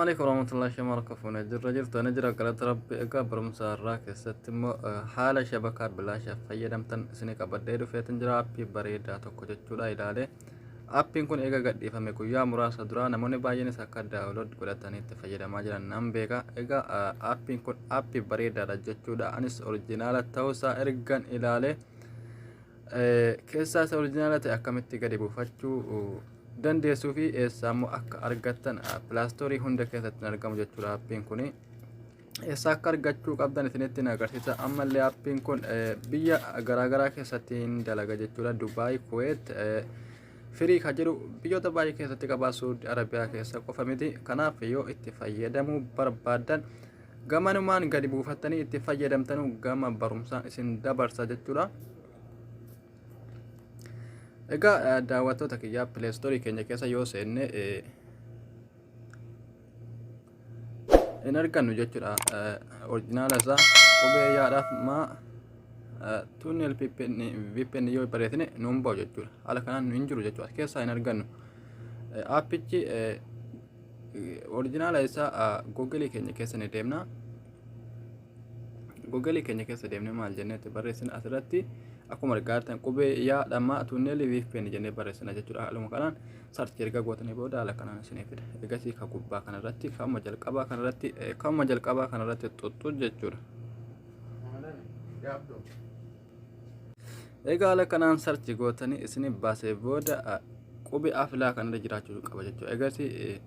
Alaikum warahmatullahi wabarakatuh. Jirra jirtu, ani jira, galata Rabbi. Egaa barumsa irraa keessatti immoo haala shabakaa bilaasha fayyadamtan isinii qabadhee dhufeetin jira, aappii bareedaa tokko jechuudha ilaalee. Aappiin kun eega gadhiifame guyyaa muraasa dura namoonni baay'eenis akka download godhatanii itti fayyadamaa jiran nan beeka. Egaa aappiin kun aappii bareedaadha jechuudha. Anis original ta'uusaa ergan ilaalee, keessaa isa original ta'e akkamitti gadi buufachuu dandeessuu fi eessaa immoo akka argattan, Play Store hunda keessatti argamu jechuudha aappiin kuni. Eessa akka argachuu qabdan isinitti agarsiisa. Ammallee aappiin kun biyya garaagaraa keessatti hin dalaga jechuudha. Dubaay, Kuweet, Free kan jedhu biyyoota baay'ee keessatti qabaa, Suudi Arabiyaa keessa qofa miti. Kanaaf yoo itti fayyadamuu barbaaddan gamanumaan gadi buufattanii itti fayyadamtanuu gama barumsaan isin dabarsa jechuudha. Egaa daawwattoota kiyyaa, Play Store keenya keessa yoo seenne hin argannu jechuudha. Original isaa qubee yaadhaaf maa tunnel VPN yoo barreessine nuun bahu jechuudha. Haala kanaan nu hin jiru jechuudha. As keessaa hin argannu. Aappichi original isaa Google keenya keessa ni deemna. Google keenya keessa deemnee maal jennee itti barreessina? Asirratti akkuma argaa jirtan qubee yaadhamaa tunnel VPN jennee barreessina jechuudha. Haaluma kanaan search erga gootanii booda haala kanaan isinii fida. Egasii ka gubbaa kanarratti, kama jalqabaa kanarratti xuxxu jechuudha. Egaa haala kanaan search gootanii isinii baasee booda qubee afilaa kanarra jiraachuu qaba jechuudha. Egasii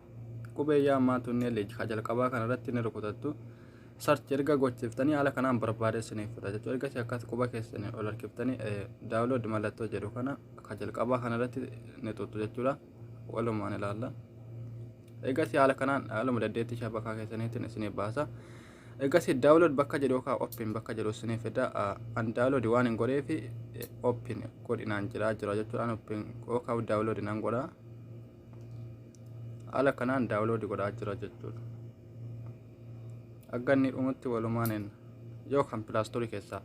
qubee yaamaa tunnel ka jalqabaa kanarratti ni rukutattu. Search erga gochiftanii haala kanaan barbaade isiniif fida jechuudha. Ergasii akkas quba keessanii ol harkiftanii download mallattoo jedhu kana ka jalqabaa kanarratti ni xuxxu jechuudha. Walumaan ilaalla. Egasii haala kanaan haaluma dandeettii shabakaa keessaniitiin isiniif baasa. Egasii download bakka jedhu yookaan open bakka jedhu isiniif fida. An download waan hin godheefi open godhinaan jira jira jechuudha. Open yookaan download nan godha. Haala kanaan download godhaa jira jechuudha. Akka inni dhumutti walumaan hin yookaan Play Store keessaa.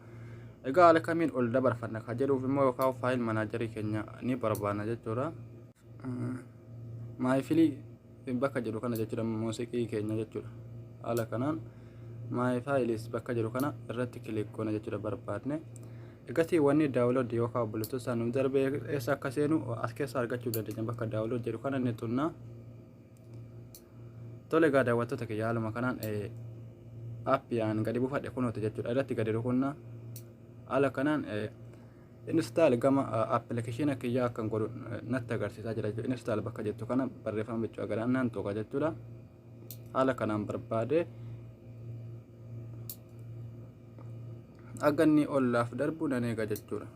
Egaa haala kamiin ol dabarfanna ka jedhuuf immoo yookaan file manager keenya ni barbaanna jechuudha. My file bakka jedhu kana jechuudha, muuziqii keenya jechuudha. Haala kanaan my files bakka jedhu kana irratti click goona jechuudha barbaadne. Egasii wanni download yookaan obboleettoota isaa nu darbee eessa akka seenu as keessa argachuu dandeenya, bakka download jedhu kana ni tunnaa. Tole, egaa daawwattoota kiyya, haaluma kanaan aappiyaan gadi buufadhe kunuuti jechuudha. Irratti gadi rukunnaa. Haala kanaan install gama application kiyyaa akkan godhu natti agarsiisaa jira jechuudha. Install bakka jettu kana barreeffama biccuu agaraan nan tuqa jechuudha. Haala kanaan barbaade akka inni ollaaf darbu nan eega jechuudha.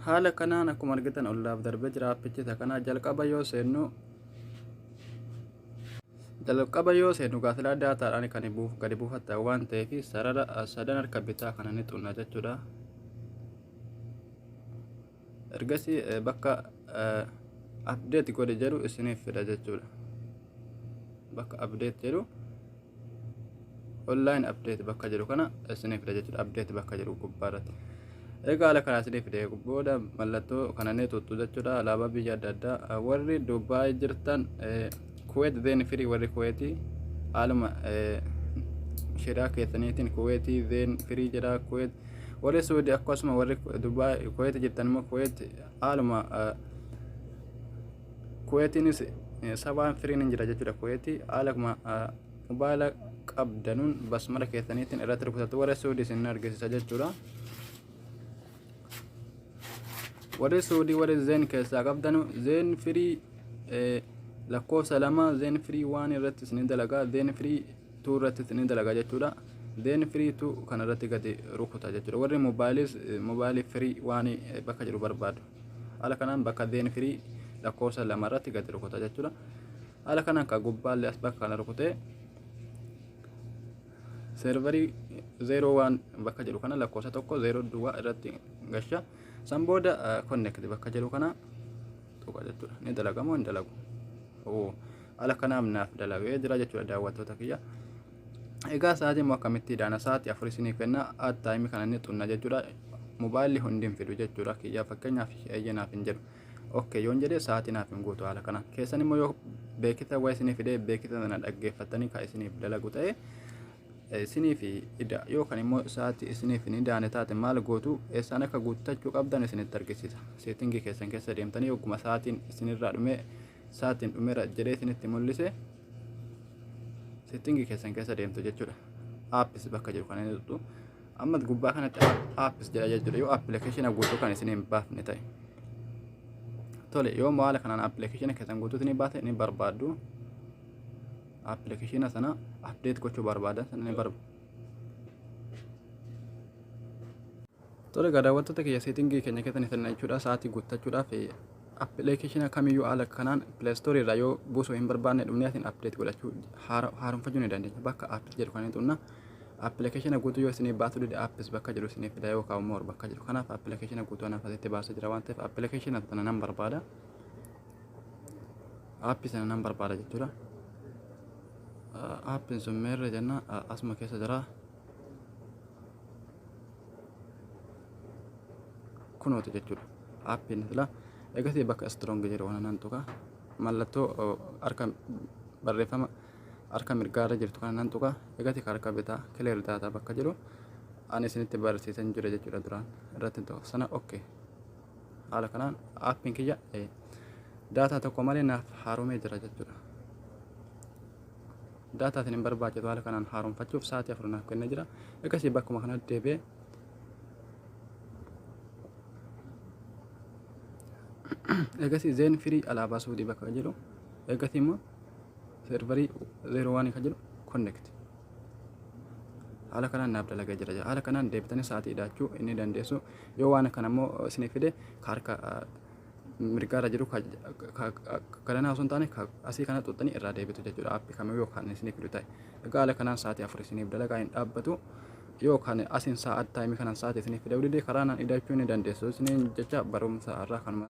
Haala kanaan akkuma argitan ollaaf darbee jira aappichi isa kana. Jalqaba yoo seennu gaasilaa daataadhaan kan buuf gadi buufatta waan ta'eef sarara sadan harka bitaa kana ni xunna jechuudha. Ergasii bakka update godhe jedhu isiniif fida jechuudha. Bakka update jedhu, online update bakka jedhu kana isiniif fida jechuudha. Update bakka jedhu gubbaarratti. Egaa haala kanaa isiniif fide booda mallattoo kana ni tuttu jechuudha. Alaabaa biyya adda addaa, warri Dubaay jirtan Kuweet Zain Free, warri Kuweetii haaluma shiraa keessaniitiin Kuweetii Zain Free jedha Kuweet. Warri Suudi akkasuma, warri Dubaay Kuweet jirtan immoo Kuweet haaluma Kuweetiinis sabaan freen hin jira jechuudha. Kuweetii haaluma mobaayila qabdanuun basmara keessaniitiin irratti rukutatu. Warri Suudi isin argisiisa jechuudha. Warri Suudii, warri Zain keessaa qabdanu Zain Free lakkoofsa 2, Zain Free waan irratti isin dalagaa, Zain Free 2 irratti isin dalagaa jechuudha. Zain Free 2 kana irratti gadi rukuta jechuudha. Warri moobaayilis moobaayilii free waan bakka jedhu barbaadu. Haala kanaan bakka Zain Free lakkoofsa 2 irratti gadi rukuta jechuudha. Haala kanaan ka gubbaallee as bakka kana rukutee server 0 1 bakka jedhu kana lakkoofsa 1 0 duwwaa irratti gasha. San booda connect bakka jedhu kana tuqa jechuudha. Ni dalagamoo hin dalagu? Haala kanaaf naaf dalagee jira jechuudha, daawwattoota kiyya. Egaa sa'aatii immoo akkamitti idaana? Sa'aatii 4 isinii kenna. Add time kana inni xunna jechuudha. Mobaayilli hundi hin fidu jechuudha. Kiyyaa fakkeenyaaf eeyyanaaf hin jedhu. Okay yoon jedhee sa'aatii naaf hin guutu haala kanaan. Keessan immoo yoo beeksisa waa isinii fidee beeksisa sana dhaggeeffattanii kan isiniif dalagu ta'e isiniif ida, yookaan immoo sa'aatii isiniif hin idaane taate maal gootu, eessaan akka guuttachuu qabdan isinitti argisiisa. Setting keessan keessa deemtanii ogguma sa'aatiin isinirraa dhume, sa'aatiin dhumeera jedhee isinitti mul'ise, setting keessan keessa deemtu jechuudha. Apps bakka jiru kana inni tuttu. Amma gubbaa kanatti apps jedha jechuudha, yoo appilikeeshina guutuu kan isin hin baafne ta'e. Tole, yoo haala kanaan appilikeeshina keessan guutuu isin baate ni barbaaddu. Appilikeeshina sana update gochuu barbaadan sana ni barbaadu. Tole egaa daawwattoota kiyya, setting keenya keessa ni seenna jechuudha. Sa'aatii guuttachuudhaaf appilikeeshina kamiyyuu haala kanaan Play Store irraa yoo buusuu hin barbaanne, dhumnee asiin update godhachuu, haaromfachuu ni dandeenya. Bakka apps jedhu kan inni xunna. Appilikeeshina guutuu yoo isinii baasuu dide, apps bakka jedhu isiniif fida yookaan immoo bakka jedhu. Kanaaf appilikeeshina guutuu anaaf asitti baasee jira waan ta'eef appilikeeshina sana nan barbaada. Aappii sana nan barbaada jechuudha. Aappiin sun meerre jenna, asuma keessa jira. Kunooti jechuudha. Aappiin sila egasii bakka strong jedhu kana nan tuqa. Mallattoo harka barreeffama harka mirgaarra jirtu kana nan tuqa. Egasii harka bitaa clear data bakka jedhu ani isinitti barsiisan jira jechuudha duraan irratti tuqa sana. Okay. Haala kanaan aappiin kiyya daataa tokko malee naaf haaromee jira jechuudha. Daataatiin hin barbaachisu, haala kanaan haaromfachuuf sa'aatii 4 naaf kennee jira. Egasii bakkuma kanatti deebi'ee egasii Zain free alaabaa Suudii bakka jedhu, egasii immoo server 01 kan jedhu connect, haala kanaan naaf dalagee jira. Haala kanaan deebitanii sa'aatii hidhaachuu inni dandeessu. Yoo waan kana immoo isinii fide, harka mirgaarra jiru galanaa osoo hin taane asii kana xuxxanii irraa deebitu jechuudha. Aappii kamiyyuu kan isinii fidu ta'e. Egaa haala kanaan sa'aatii 4 isiniif dalagaa, hin dhaabbatu. Yoo kan asiin sa'aat time kanaan sa'aatii isiniif fiduu dide, karaa naan hidhachuu ni dandeessu isiniin jecha. Barumsa irraa kanuma.